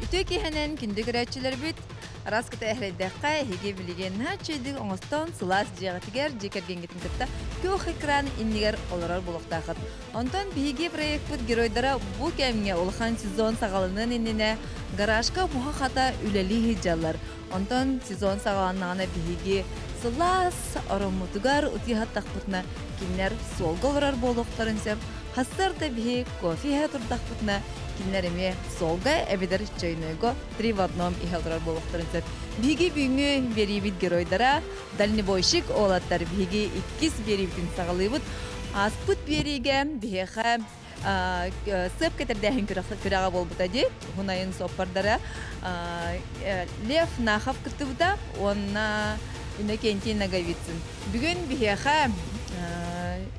Үтүө киэһэнэн күндү көрөөччүлэрбит, араас кыта эһэрэйдэххэ, эһиги билигин наһаа үчүгэйдик оҥостон сылаас дьиэҕитигэр дьиэ кэргэҥҥитин кытта күөх экран иннигэр олорор буолуохтааххыт. Онтон биһиги проекпыт геройдара бу кэмҥэ улахан сезон саҕаланыан иннинэ гаражка буһа-хата үлэлии сылдьаллар. Онтон сезон саҕаланнаҕына биһиги сылаас ороммутугар утуйа сыттахпытына кинилэр суолга олорор буолуохтарын сөп. Сарсыарда биһи кофе иһэ турдахпытына кинилэр эмиэ суолга эбэтэр чайнойго три в одном иһэ олорор буолуохтарын сөп. Биһиги бүгүҥҥү биэриибит геройдара дальнобойщик уолаттар биһиги иккис биэриибитин саҕалыыбыт. Ааспыт биэриигэ биһиэхэ сыап кэтэрдээһин күрэҕэ буолбута дии. Уһун айын суоппардара Лев Нахов кыттыбыта уонна Иннокентий Ноговицын. Бүгүн биһиэхэ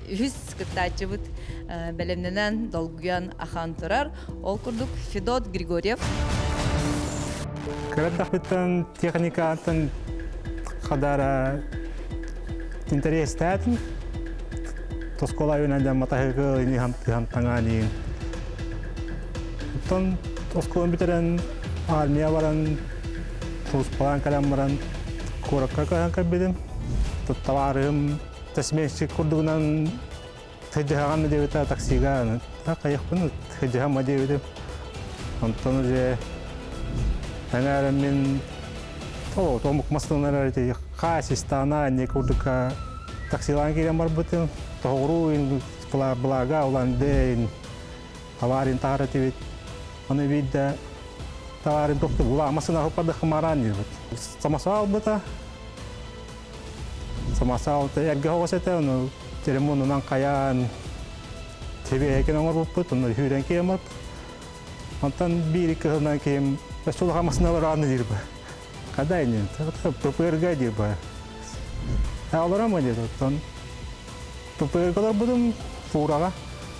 үһүс кыттааччыбыт бэлэмнэнэн, долгуйан ахан турар. Ол курдук Федот Григорьев. Кыра техникаттан хадара интэриэстээтим. Тоскола үөнэн матаһыгы ини тыһан таҥаанин. Оттон оскуоланы бүтэрэн армия баран сулууспалаан кэлэн баран куоракка көһөн кэлбитим. Табаарыһым сменщик курдугунан сылдьыһаҕын диэбитэ таксига хайыахпын сылдьыһама диэбитим. Онтон уже эҥээрэммин омук массыыналар ити хаасистана не курдука таксилаан киирэн барбытым. Тоҕуруу блага уланды товарын таһар этибит. Аны биирдэ товарын тохту була массыына хаппадых мараан диэбит. Самосвал албыта. Самосвал эргэ оҕус этэ, ону телефонунан хайаан тебиэһэкин оҥорбуппут, онно сүүрэн киирэн барбыт. Онтон биир кыһынан киһим өссө улахан массыыналар ааны диир ба. Хада инин, ППРГ диир ба. Олором диир, оттон ППРГ олорбутум фураҕа.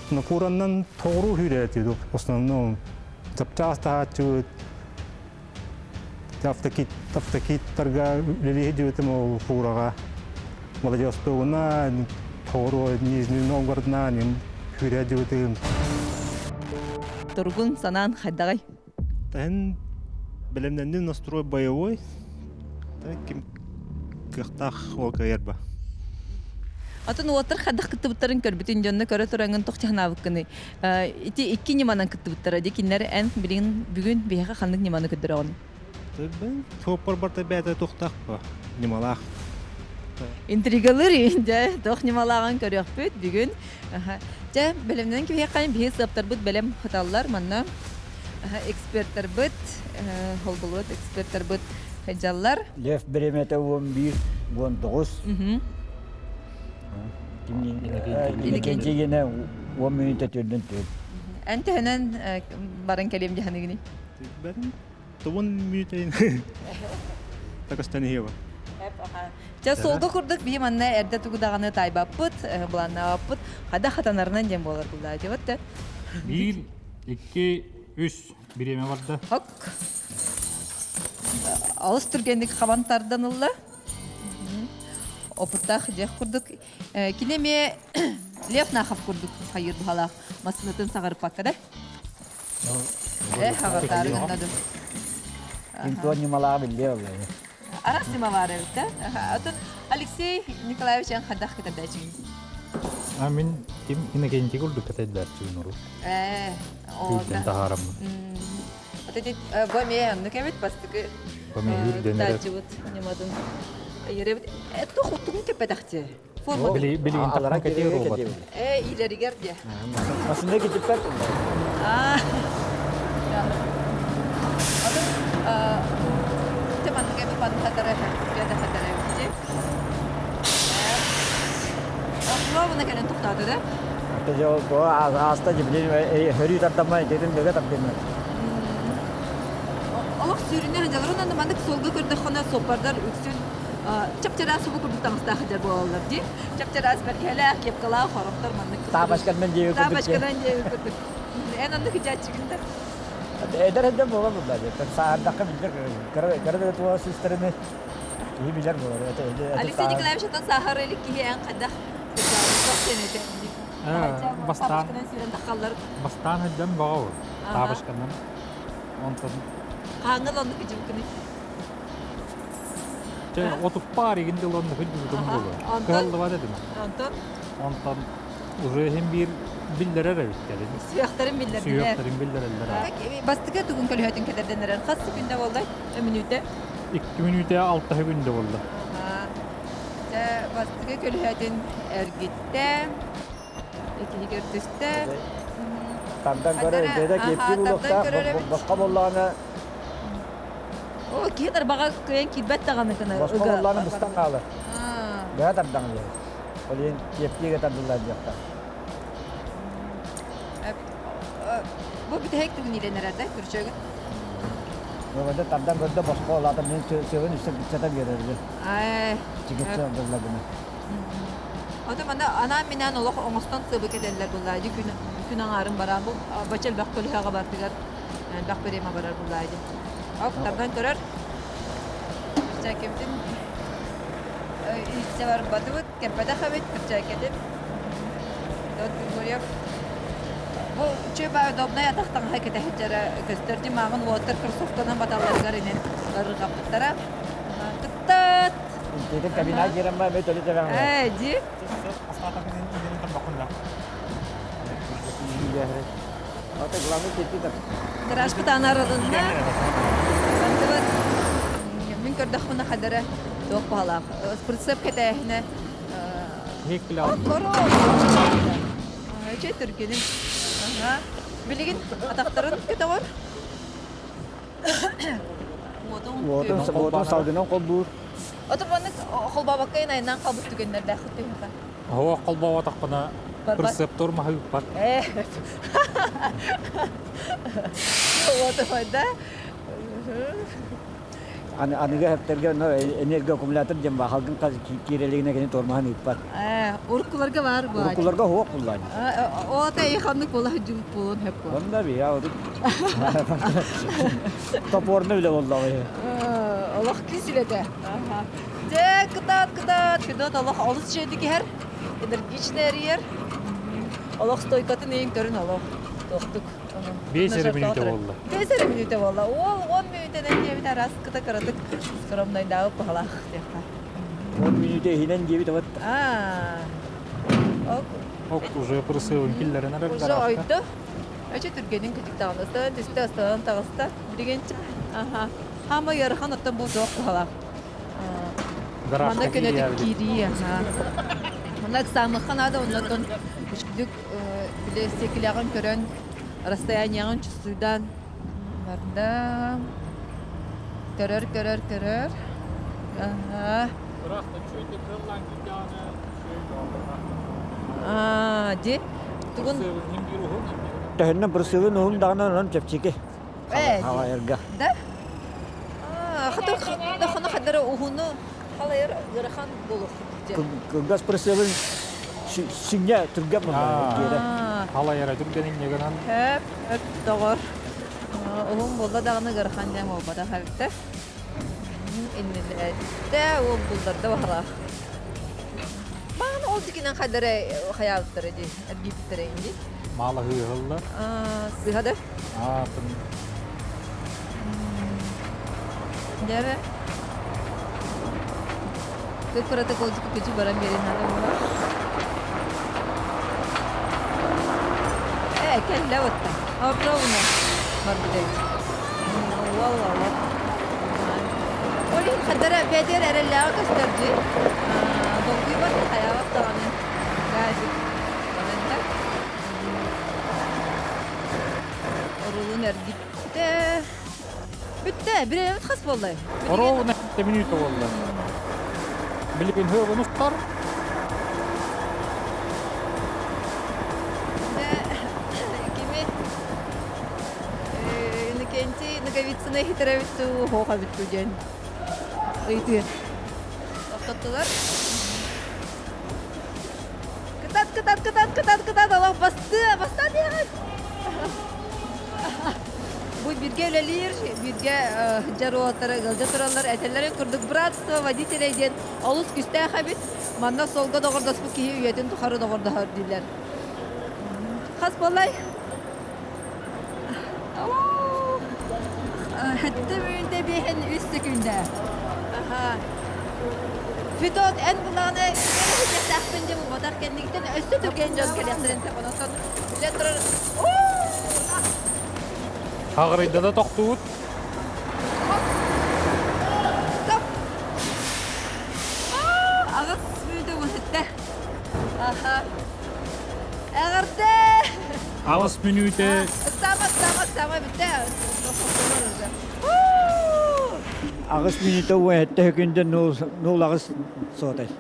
Но фураннан тоҕуруу сүүрэр этибит, в основном запчаас таһааччыбыт, автокит, автокиттарга үлэлии сылдьыбытым ол фураҕа. Владивостогуна, тоҕуруу Нижний Новгородна сүүрэ сылдьыбытым. Тургун санаан хайдаҕай? Тэн бэлэмнэннин настрой боевой. Ким кыахтаах ол кыайар ба. Атын уолаттар хайдах кыттыбыттарын көрбүтүн дьонно көрө тураҥын туох чаһынаабыккыный? Ити икки ньыманан кыттыбыттара дии кинилэр эн билигин бүгүн биһиэхэ ханнык ньыманы көрдөрөҕүн? Суоппар барта бэйэтэ туохтаах ба ньымалаах. Интригалыр дьэ туох ньымалааҕын көрүөхпүт бүгүн. Дьэ бэлэмнэнэн киһиэхэ биһи сыаптарбыт бэлэм хаталлар манна эксперттарбыт холболуот эксперттарбыт сылдьаллар. Лев бириэмэтэ 11 19. Иннокентий генэ 10 мүнүүтэ түрдүн түр. Эн төһөнөн баран кэлиэм дьаһаныгыный? Бэрин 9 мүнүүтэ такастан иһиэба. Чэ, суолга курдук биһи манна эрдэ тугу даҕаны таайбаппыт, былааннаабаппыт, хада хатанарынан диэн буолар буллаа дебат да. Биир, икки, үс бириэмэ барда. Хок. Алыс түргэнник хабан тардан ылла. Опыттаах дьэх курдук. Кини эмиэ Лев Нахов курдук хайыр баһалаах массыынатын саҕарыппакка да. Э, хаҕырдаары гынна Ким ньымалаах биллиэ олло. Араас ньыма баар эбит да. Атын Алексей Николаевич эн хайдах кытардааччыгын? А мин ким Иннокентий курдук кэтэрдээччигин урут. Ээ, Күүрдэн таһаараммын. Вот эти бу эмиэ оннук эбит бастакы Бу эмиэ үрдэнэр. тааччыбыт ньыматын. Еребит туох тугун кэппэтэхти? Форма Билигин тахсан кэтиир робот. Э, илэригэр де. Масында кетиппет. А. Атын те маннык эбит маннык хатара хатара хатара эбит. Ровно кэлэн тохтоото да? Ааста хөрүү тардаммай, дедин бөгэ тардыммай. Олох сүүрүнэ сылдьаллар. Онон маннык суолга көрдөххүнэ суоппардар үксүн чап-чараас субу курдук таҥастаах сылдьар буолаллар дии. Чап-чараас бэргэһэлээх, кепкалаах хороктор маннык. Таапачканан диэби курдук. Таапачканан диэби курдук. Эн оннук ичээччигин да? Эдэр эдэр буола булла. Саардахха билбэр кыра да тула сүүстэрини киһи билэр буолар. Алексей Николаевич атын саахар илик киһи эн хайдах Бастаан сүүрэн тахаллар. Бастаан сылдьан баҕа Таабашканан. Онтон Хаһааҥҥа да оннук дьыбыкыный? Чэ, отуппаар игин дыл оннук дьыбытым буолуо. Кыһаллыбат этим. Онтон? Онтон уже иһин биир биллэрэр эбиттэрин. Сүөхтэрин биллэрдилэр. Сүөхтэрин биллэрэллэр. Бастакы тугун көлөһөтүн кэтэрдэн эрэр. Хас күндэ буолла? Мүнүүтэ? 2 мүнүүтэ 6 күндэ буолла. Дьэ, бастакы көлөһөтүн эргиттэ. Иккиһигэр түстэ. Тардан көрөр, дьэдэ киэптии булуохтаах, босхо буоллаҕына О, киһи тарбаҕа кыайан киирбэт даҕаны гына. Босхо буоллаҕына быстан хаалар. Бэйэ тардаҥ диэн. Ол иһин киэптиигэ тардыллар диэхтэр. Бу бүтэһик түгүн эрэр да күрчөгүн? Бөҕөдө тардан көрдө босхо олаата мин сыабын үстэ быччата биэрэргэ. Чигиччэ ордулла гына. Ото манна анаан-минээн олох оҥостон сыбы кэтэллэр буллаадьы күн күн аҥаарын бараан бу бача элбэх көлүһэҕэ бартыгар элбэх бириэмэ барар буллаадьы. Оп тардан көрөр. Перчээккэбитин илдьэ барбатыбыт, кэппэтэх эбит перчээккэтин. Федот Григорьев бу үчүгэй баай удобнай атах таҥаһа кэтэһиччэрэ көстөр дии мааҕын уоттар кроссовканан баталларыгар инэн ырҕаппыттара. Кыттат! Интиэтин кабина киирэн ба эмиэ төлө тэбэҕин. Ээ, дии. Ата главный тетти так. Гаражпыт анарылынна. Сантыбыт. Мин көрдөхпүнэ хадара туох баһалаах. Прицеп кэтээһинэ. Окоро. Үчүгэй түргэнин. Билигин атахтарын көтөҕөр. Уотун, уотун салгынан холбуур. Оту маннык холбообокко айаннаан хаалбыт түгэннэрдээх түһүөххэ. Оһох холбооботоххуна прицептор маһы ыыппат. Ээ. Уоту да. Аныгы эптэргэ энергоаккумулятор диэн баар халгын киирэлигинэ кини тормоһун ыыппат. Уруккуларга баар буолааччы. Уруккуларга суох буллаан. Ота ханнык буола сылдьыбыт буолуон сөп буолар. Онно бия урут топорно үлэ буоллаҕа. Олох күүс үлэтэ. Дьэ, кытаат, кытаат, Федот олох олус үчүгэйдик иһэр, энергичный эрийэр. Олох стойкатын иһин көрүн олох туохтук. 5 эрэ мүнүүтэ буолла. 5 эрэ мүнүүтэ буолла. Уол 10 мүнүүтэнэн диэбит араас кыта кыратык скромнайдаабыт баһалаах диэххэ. 10 мүнүүтэ иһинэн диэбит абат. Аа. Ок, уже прысылын киллэрэн эрэр Уже ойду. Өчө түргэнин күтүк астан түстэ астан таҕыста. Билигин аха. Хаама ыарахан оттон бу туох туһалаах. Манна көнөтүк киирии аха. Манна ыксаамыхха наада оннотон үчүгдүк били сиэкилэҕин көрөн расстоянияҕын чувствуйдаан барда. Көрөр, көрөр, көрөр. Аха. Аа, ди. Тугун Төһөннөн бырсыылын уһун даҕаны онон чэпчэки. Ээ, Халайарга. Да? Аа, хатыр даханы хадара уһуну халайар ыарахан буолуох. Кылгас прысылын сүнньэ түргэн буолла. Халайара түргэн инньэ Хөп, хөп доҕор. Уһун буолла даҕаны ыарахан диэн буолбатах эбиттэ. Иннилээттэ, уол булларда баһалаах. Баҕана ол дикинэн хайдары хайаабыттара дии, эргийбиттэрэ инди. Маала ыһыллар. Сыһа да? Аа, Дьэ Кып-кыратык ол дьикки күчү баран биэрин наада буолар. Ээ, кэллэ уотта. Опробуна барбыт эбит. Уол-уол. Ол иһин хадара бэдэр эрэллээҕи көстөр дии. Долгуйбат, хайаабат даҕаны. Газик. Баран да. Орулун эргиттэ. Бүттэ, бириэмэбит хас буоллай? Ровно 7 минута буолла. Билигин хөөбүн устар. Кими Иннокентий Ноговицыны иһитирэбит дуу, хоох эбит дуу диэн ыйытыы тохтоттулар. Кытат, кытат, кытат, кытат, кытат, олох бастыа, бастаа диэҕин. Бу бииргэ үлэлиир, бииргэ сылдьар уолаттара ыалдьа тураллар. Этэллэрин курдук братство водителей диэн олус күүстээх эбит. Манна суолга доҕордоспут киһи үйэтин тухары доҕордоһор дииллэр. Хас буоллай? Хэтте мүнүүтэ биэһин үс секүндэ. Аха. Федот, эн булааны кэлиэхтээхпин диэн булбатах кэннигиттэн өссө түргэн дьон кэлиэхтэрин сөп. Онон билэ турар. Хаҕырыйда да тохтуут. Стоп! Аҕыс мүнүүтэ уон Аха. Эҕэрдэ! 8 мүнүүтэ. Ыксаама, ыксаама, ыксаама бүттэ. 8 мүнүүтэ 17 сөкүүндэ 0,08.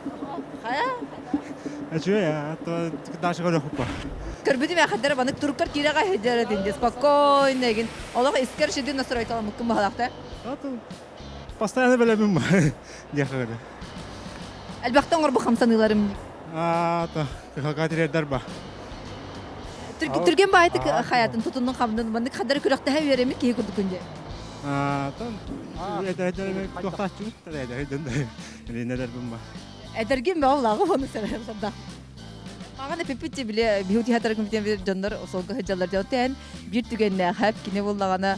Хайа? Үчүгэй, то дальше көрөхпө. Көрбүтүм яхаддара банык туруккар киирэҕэ сылдьар этин спокойно эгин. Олох искер шидин настройталамыккын баһалаахта. Постоянно бэлэмим диэхэ. Элбэхтэ оҥорбу хамсаныыларым. А, то кыһалга тирердер ба. Түргэн баайтык хаятын тутуннун хамнын маннык хадары күрэхтэһэ үөрэммит киһи курдук күнде. А, тон туохтааччы ба. Эдэргин баа улагы оны сарда. Маған эпиппит биле биху театр комитет дьоннор солга хыджалар дьон биир түгэннээх хэп кини буллагана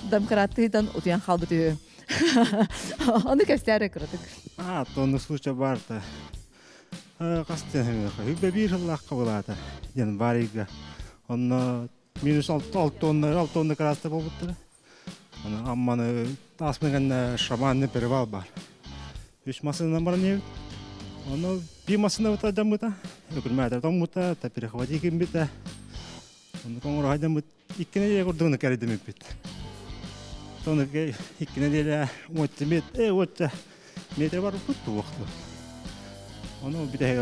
домкраттыытан утуян хаалбыт үһү. Ону кэпсээрэ кыратык. А, тонну случай барта. Кастен хүбе бир хыллаахка булаата. Январьга. Онно минус 6 тонна краста болбуттара. Аны амманы тасмыган шаманный перевал бар. Үс масына бар не. Оно би масына бута жамыта. Өкүлмәтер томмута, та перехвати кимбита. Оны коңор хайдамыт иккине курдугуну кәридемиппит. Тоны иккине деле уотта уотта метр бар путту вакту. Ону бите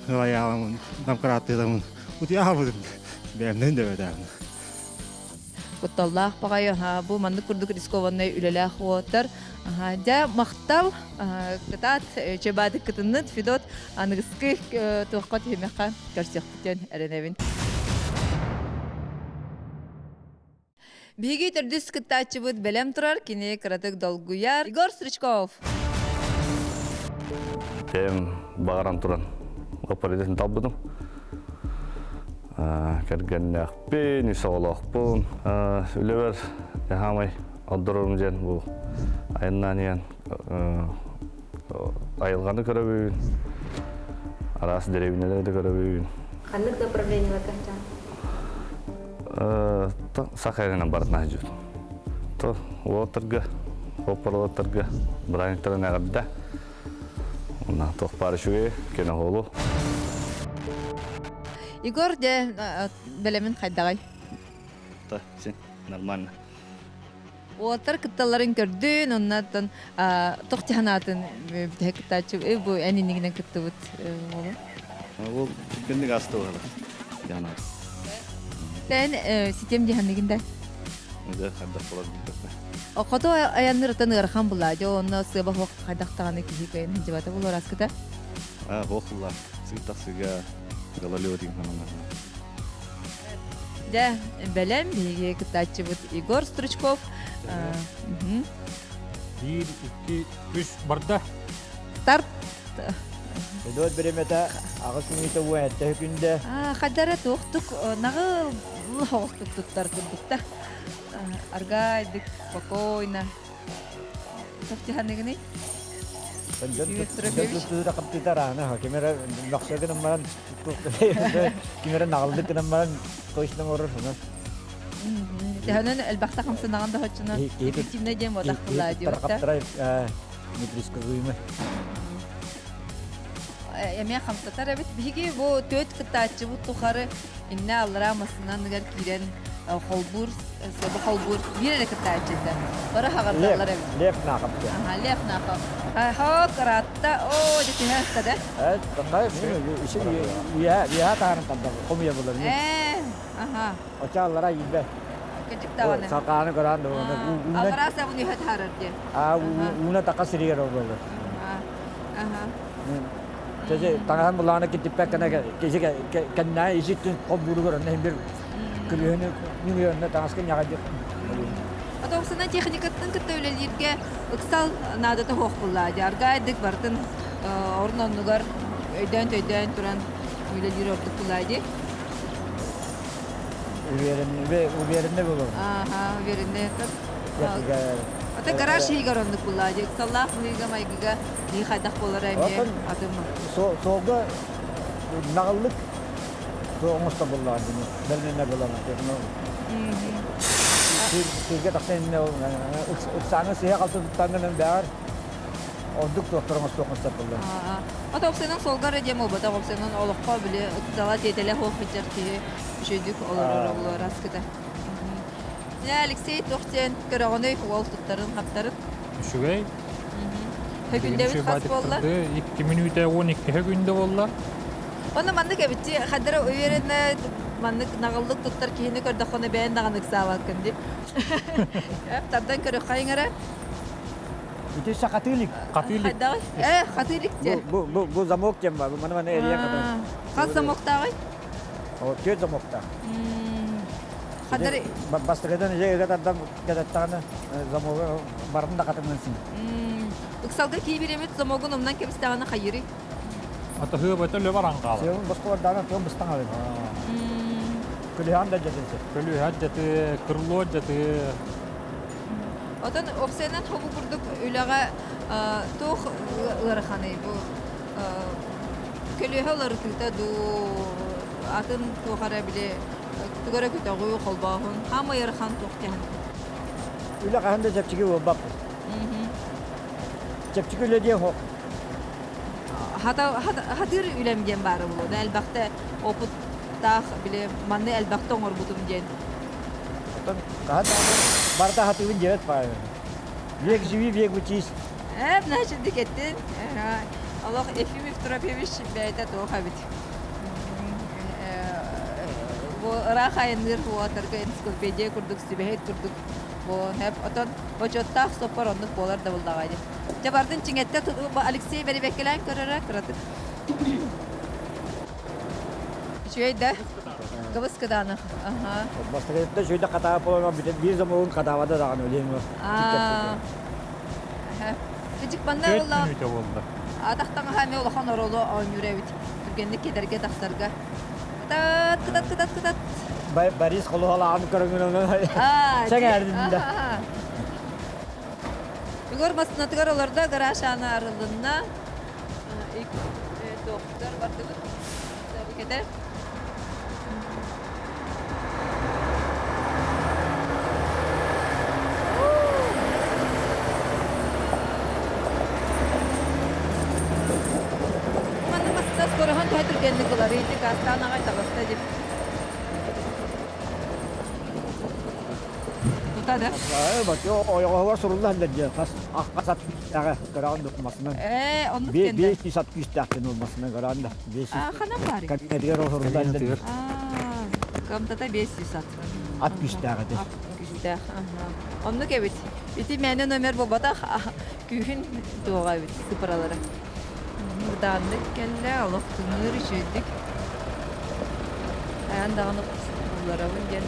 хылаяламын, дамкраттыдамын. Утия бәмнен дә бәдәм. Кутталлаах баҕайы бу маннык курдук рискованный үлэлээх уоттар. Дьэ махтал кытаат чебаадык кытынныт Федот аныгыскы туохха түһүмэххэ көрсүөхпүтүн эрэнэбин. Биһиги төрдүс кыттааччыбыт бэлэм турар, кини кыратык долгуйар. Егор Стручков. Тем бағаран туран опередесин талбыдым. Кэргэннээхпин, үс оҕолоохпун. Үлэбэр яхамай оддорорум диэн бу айаннаан айылҕаны көрөбүн. Араас дэриэбинэлэри көрөбүн. Ханнык направление качан? Сахарынан барытына жүр. То уоттарга, оппаралаттарга, бырааһынньыктарынан эҕэрдэ. Онна туох баар үчүгэй, көнө холу. Егор, дьэ, бэлэмин хайдаҕый? Та, син, нормально. Уолаттар кытталларын көрдүн, оннаттан туох санаатын бүтэһик кыттааччы бу эн иннигинэн кыттыбыт уолу. Ол күннүк асты бар. Яна. Тэн ситем диһанныгын да. Өдө хадда болар билбеппе. Хоту аяннырытан ыарахан була, жо онно сыаба хуох хайдахтаҕаны киһи кыйын хинжибата булар аскыта. А, хохулла. Сыгы тахсыга гололед ханана. Дьэ, бэлэм биһиги кыттааччыбыт Егор Стручков. Биир, икки, үс, барда. Старт. Федот бириэмэтэ 8 мүнүүтэ 17 сөкүүндэ. Хадара туохтук наҕыл хоҕустук туттар курдукта. Аргайдык, спокойно. Тофтиханыгыны? Дьон туттуута хаптыта раана кимера мөхсө гынан баран кимера наҕылдык гынан баран точно оҥорор шуна. Тэһэнэн элбэхтэ хамсанаҕын да хоччуна эффективный диэн буотахтылаа диэбитэ. Хаптара непредсказуемый. Эмиэ хамсатар эбит. Биһиги бу төрт кыттааччыбыт тухары инне аллара масынаныгар киирэн холбуур, сыбы холбуур биир эрэ кыттааччыта. Бары хаҕардаллар эбит. Лев Нахов. Аха, Лев Нахов. Хо, каратта, о, дьэ түһэ да. Э, я я таарын танда хомуя булар. Аха. Очаллара ийбе. Кыжыктаваны. Сакааны көрөн да. Аллара сабын үһэ тарар диэн. А, уна така сиригер болар. Аха. Тэже таҥаһын булааны китиппек кана киси кенна иситтин хоббуру көрөн бир күлүһүнү нүгүөннө таҥаска няҕадьык. Атоқсына техникаттан кытта үлэлииргэ ыксал наадата хуох булла. Аргайдык бартын орун оннугар өйдөөн төйдөөн туран үлэлиир ордук булла ди. Уверенный, уверенный болор. Аха, уверенный. Ата гараж иһигэр оннук буллаа дии. Ыксаллаах быһыыга-майгыга киһи хайдах буолара эмиэ атын. Суолга наҕыллык оҥосто буллаҕын дии. Бэлэмнэнэ булаҕын. Сиргэ тахсан ыксааҥҥа сыһа-халты туттаҥҥын бэҕэр ордук туохтар оҥостуоххун сөп буолла. Ата опсайынан суолга эрэ диэн буолбатах, опсайынан олоххо били ыксала тиэтэлэ суох сылдьар киһи үчүгэйдик олорор олорор аскыта. Дьэ, Алексей туох диэн көрөҕүнүй уол туттарын-хаптарын? Үчүгэй. Хөкүндэбит хас буолла? 2 мүнүүтэ 12 хөкүндэ буолла. Онно маннык эбитти хадара уверенно маннык наҕыллык туттар киһини көрдөххүнэ бэйэн даҕаны ыксаабаккын дии. Тардан көрөххө иҥэрэ. Ити сахатыылик. Хатыылик. Хайдаҕый? Э, хатыылик дии. Бу бу бу замок диэн бар. Маны маны эрийэн хатан. Хас замоктааҕый? О, түөрт замоктаах. Хадары Бастакыдан ije ыга тардан кэтеттаҕына замогу барын да хатымын син. Ыксалга киибиремит замогун умнан кэбистэҕинэ хайырый? Атаһыабата лө баран хаалар. Сыабын босхо бардаана туом быстаҥ абын. Күлүһэн да дьатын сир. Көлүһэ дьаты, крыло дьаты. Отон опсайынан хобу курдук үлэҕэ туох ыараханый бу көлүөһэ уларытыыта дуу атын туох эрэ били тугу эрэ көтөҕүү холбооһун хаамай ыарахан туох диэн Үлэ хаһан да чэпчэки буолбаппын. Чэпчэки үлэ диэн суох. Хатыыр үлэм диэн баара буолуо да элбэхтэ опыттаах били манны элбэхтэ оҥорбутум диэн. Оттон хаһан даҕаны барыта хатыыбын диэбэт баайы. Век живи, век учись. Значит, дикеттин. Олох Ефим Евтропьевич бэйэтэ туох эбит. Бу ыраах айанныыр уотарга энциклопедия курдук, сүбэһит курдук бу отон бочуоттаах соппор оннук буолар да буллаҕа дии. Дьэ бардын чиҥэттэ Алексей бэрибэккэлээн көрөрө кыратык. Үчүгэй да? Кыбыс кыдаанах. Аха. Бастакытта үчүгэй да хатаабат буолан биир замогун хатаабата даҕаны өлүөн Кыдьык манна Түөрт буолла мүнүүтэ буолла. атах таҥаһа эмиэ улахан оруолу оонньуур эбит. Түргэнник кэтэргэ тахсарга. Кытат, кытат, кытат, кытат. Борис холуһалааҕын көрөҥүн сэҥээрдин да. Егор массыынатыгар олордо, гараж аана арылынна. Туохтар бардыбыт. Кэтэ. Манна массыына скороһун төһө түргэнник ылар? Ити газтаан аҕай таҕыста дип. Тута да? Ойоҕоһугар сурулла сылдьар дьэ хас хас ат күүстээҕэ көрөҕүн да масынан. Ээ, оннук диэн да. 500 ат күүстээх диэн ол масынан көрөҕүн да. 500 Ханан баарый? Кабинетигэр ол сурулла сылдьар. Кыамтата 500 ат. Ат күүстээх этэ. Ат күүстээх. Оннук эбит. Ити мээнэ номер буолбатах, күүһүн туоҕа эбит сыпыралары. Бытааннык кэллэ, олох тыҥыыр үчүгэйдик. Айан даҕаны булларабын диэн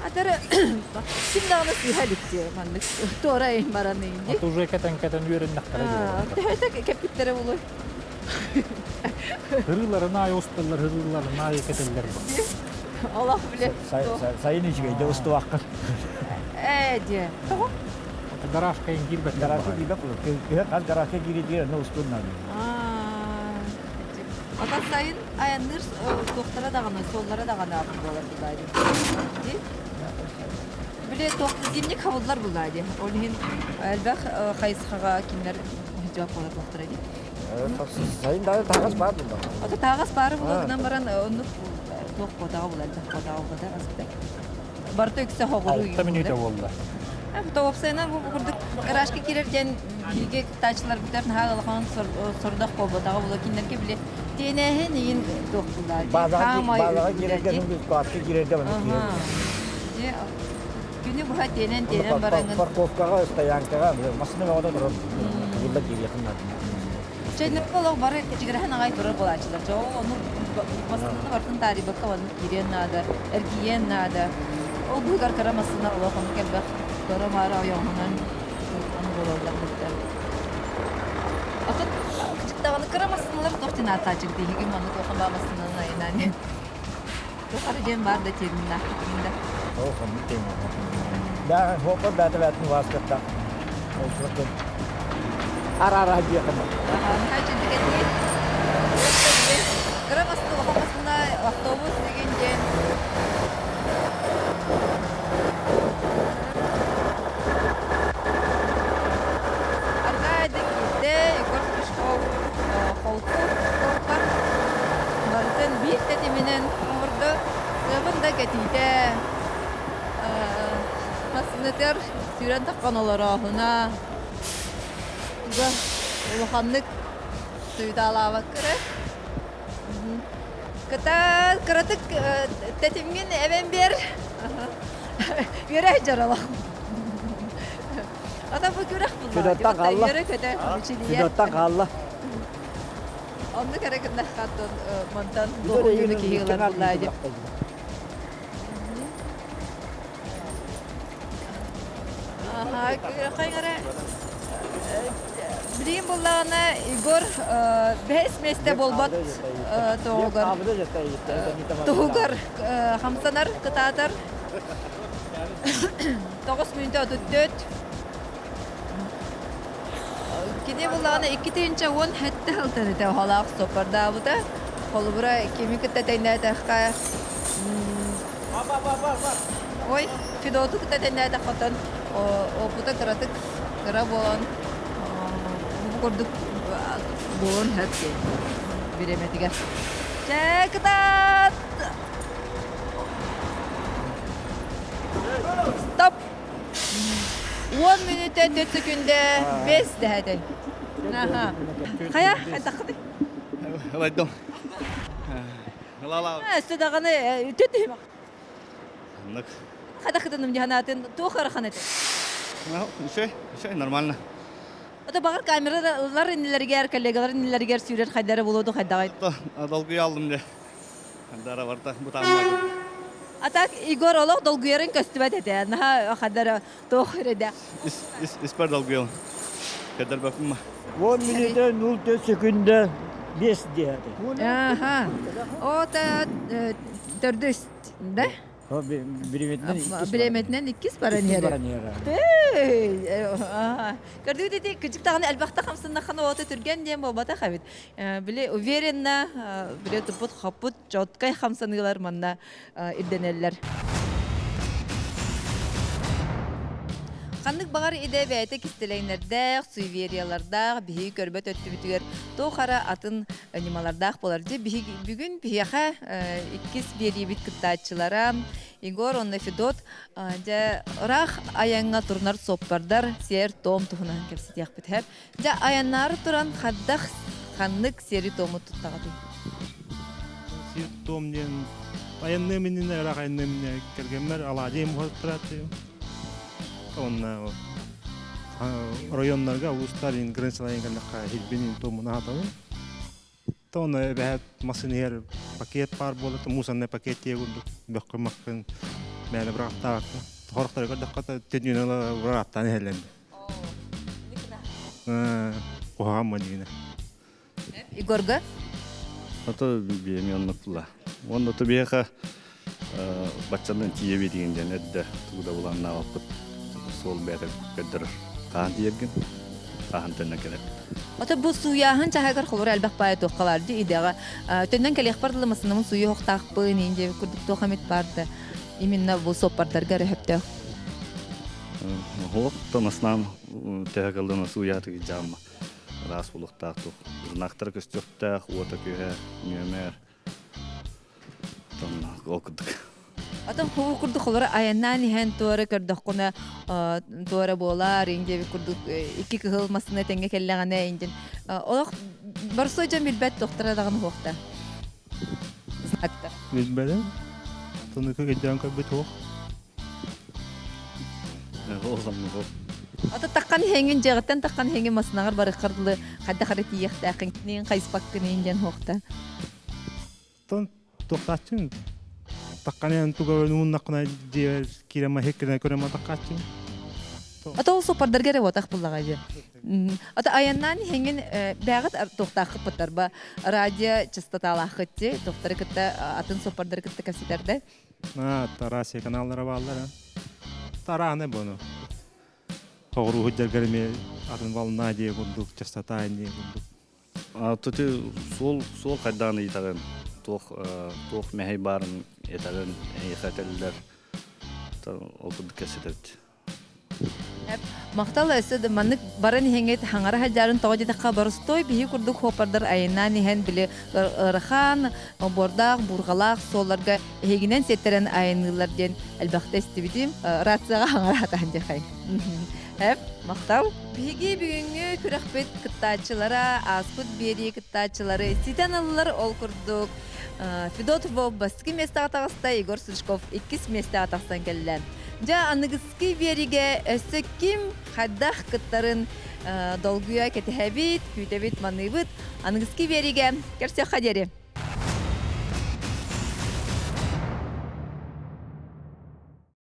Атары ким даҕаны сыыһа илик дии маннык туора баран дии. Уже кэтэн-кэтэн үөрэннэхтэрэ дии. Төһөтө кэппиттэрэ буолуой? Ырыыларын аайы усталлар, ырыыларын аайы кэтэллэр. Олох биле. Сайын үчүгэй да устубаккын. Ээ дии. Тоҕо? Гаражка киирбэт. Гаражка киирбэт буолар. Күһүн хас гаражка киирии онно устуун наада. Отон сайын айанныыр туохтара даҕаны, суоллара даҕаны атын буолар булаа дии. Били туох зимник хабыллар булаа дии. Ол иһин элбэх хайысхаҕа кинилэр жауап буолар буолтара дии. Сайын даҕаны таһаҕас баар буолла. Ото таһаҕас баары буолар гынан баран оннук туох буотаҕа була элбэх буотаҕа буолбата аспыта. Барыта үксэ хоҕуруу 6 мүнүүтэ буолла. Тоҕопсайынан бу курдук гаражка киирэр диэн биһиги кыттааччыларбытыгар наһаа улахан сорудах буолбатаҕа буолуо кинилэргэ били тиэнээһин иин туох булаа Баазаҕа киирэргэ куоракка киирэргэ маннык киирэр. Күнү быһа тиэнэн тиэнэн бараҥын. Парковкаҕа, стоянкаҕа массыына бөҕөтө турар. Кыбылла киириэхин наада. Чэйнэргэ олох бары кэчигирэһэн аҕай турар буолааччылар. Дьэ ол ону массыынаны барытын таарыйбакка маннык киириэн наада, эргийиэн наада. Ол быыһыгар кыра массыына олох оннук элбэх туора-маара ойоҕоһунан ону буолаллар бытта. Атын кычыктаҕына кыра массыыналар туох диэн ааттааччык диэһигин маннык улахан баа массыынанан айаннаан. Тухары диэн баар да терминнаах да. Ол хоннук термин. Да, хоппор бээтэ бээтин убааскаттаах. Ол суохтан ара-ара диэхэ. Наһаа Кыра улахан автобус деген диэн Аркадий киирдэ, Егор Стручков холку суоппар барытын биир тэтиминэн оҥордо. Сыабын да кэтиитэ массыынатыгар сүүрэн таххан олорооһуна туга улаханнык суютаалаабакка эрэ Кытаат, кыратык тэтимҥин эбэн биэр. Үөрэ дьаралах. Ата бу күрэх булла. Федоттан хаалла. Үөрэ көтө мичилийэ. Федоттан хаалла. Оннук эрэ гыннаххаттан мантан дуоһуйууну киһи ылар буллаа дип. Хайгара билигин буллаҕына Егор бэһис миэстэ буолбат туһугар туһугар хамсанар кытаатар 9 мүнүүтэ 34 кини буллаҕына 2017 сылтан этэ оһолоох суоппардаабыта холобура кими кытта тэҥнээтэххэ Ой, Федоту кытта тэннээтэххэ оттон опыта кыратык кыра буолан бу курдук буолуон сөп диэн бириэмэтигэр. Чэ, кытаат! Стоп! 10 мүнүүтэ 4 секүндэ 5 дэһэтэй. Аха. Хайа, хайдаххыный? Ылайдым. Ылала. Өссө даҕаны үтүө түһүмэх. Оннук. Хадахытыным дьаһанаатын туох ыарахан этэ? Үчүгэй, үчүгэй, нормально. Ото баҕар камералар иннилэригэр, коллегалар иннилэригэр сүүрэр хайдара буолуо хайдаҕай? Долгуйа алдым дьэ. Дара барта бутааммат. А так Егор олох долгуйарын көстүбэт этэ. Наһаа хадара туох эрэдэ. Испэр долгуйабын. Кэдэрбэппин 10 мүнүүтэ 0 секүндэ 5 диэти. Аха. Ота төрдүс да? Бириэмэтинэн иккис баран иһэр. Көрдүгүт ити кычык даҕаны элбэхтэ хамсыннаххына оҕото түргэн диэн буолбатах эбит. Били уверенно, били туппут хоппут четкай хамсаныылар манна ирдэнэллэр. Ханнык баҕар идэ бэйэтэ кистэлэҥнэрдээх, суевериялардаах, биһиги көрбөт өттүбүтүгэр туох эрэ атын ньымалардаах буолар. Дьэ, биһиги бүгүн биһиэхэ иккис биэриибит кыттааччылара Егор уонна Федот дьэ ыраах айаҥҥа турунар суоппардар сиэр-туом туһунан кэпсэтиэхпит һэп. Дьэ, айаннаары туран хайдах ханнык сиэри-туому туттаҕытый? Сиэр-туом диэн айанныам иннинэ ыраах айанныам иннинэ кэргэммэр алаадьы уһаттарааччы. Онно районнарга улуустар границаларын кэллэххэ хилбин туомун аһатабын. Тоно эбэһээт массыына иһэр пакет баар буолла, мусорный пакет тиэ курдук бөххүн-маххын мээнэ быраҕаттаабаккын. Хорохтору көрдөххө төннүүнэ быраҕаттаан иһэллэр. Куһаҕан мадьыына. Егорга? Ото биэми оннук була. Уонна то биһиэхэ баччанан тиийэбит диэн диэн эрдэ тугу да буланнаабаппыт. Суол бэйэтэ көрдөрөр. Хаһан тиийэргин, хаһан төннөн кэлэр. Ото бу сууйааһын чаһыгар холура элбэх баайа туохха баар дии идэҕэ. Төннөн кэлиэхпэр дылы массыынабын сууйа охтаахпын, иин диэбит курдук туох эмит баар да именно бу суоппардарга эрэ сөптөөх. Оһох тоноснам төһө кыллына сууйаатыгы дьаамма ыраас булуохтаах туох знактара көстүөхтээх уота күһэ нүөмэр тонна ол курдук. Атын хуу курдук холоро айаннаан иһэн туора көрдөххүнэ туора буолаар иҥ диэбит курдук икки кыһыл массыына тэҥҥэ кэллэҕинэ индин олох барсой дьон билбэт тохтора даҕаны суохта знактар. Билбэтим. Тонуку өйдөөн көрбүт суох. Ата таххан иһэҥин дьиэҕиттэн таххан иһэҥин масынаҕар барыххар дылы хайдах эрэ тиийиэхтээххин киниин хайыспаккын иин диэн суохта. Тон туохтааччын таххан иһэн туга ууннаххына дьиэбэр киирэн маһык гына көрөн матаххааччын. Ата ол соппардарга эрэ буотах буллаҕа дьэ. Ата айаннаан иһэҥҥин бэҕит туохтааххыппыттар ба радио частоталааххыт ти туохтары кытта атын соппардары кытта кэпсэтэрдэ. А, Тарасия каналлара бааллар. Тараны буну. Тоҕуруу сылдьаргар эмиэ атын волна диэ курдук, частота диэ курдук. Тути суол суол хайдаан ыйытаҕын, туох туох мэһэй баарын этэҕин, эйиэхэ этэллэр. Ол курдук кэпсэтэбит. Махтал өссө да маннык баран иһэҥҥит хаҥара сылдьарын тоҕо диэтэххэ боростуой биһи курдук хуоппардар айаннаан иһэн били ыарахан, обуордаах, буурҕалаах суолларга эһигинэн сиэттэрэн айанныыллар диэн элбэхтэ истибитим. Рацияҕа хаҥара сатаан диэхэй. Эп, махтал. Биһиги бүгүҥҥү күрэхпит кыттааччылара, ааспыт биэрии кыттааччылары ситэн ыллар ол курдук Федот Вов бастакы миэстэҕэ таҕыста, Егор Стручков иккис миэстэҕэ тахсан кэллэ. Дьэ, аныгыскы биэриигэ өссө ким хайдах кыттарын долгуйа кэтэһэбит, күүтэбит, маныыбыт. Аныгыскы биэриигэ көрсүөххэ диэри.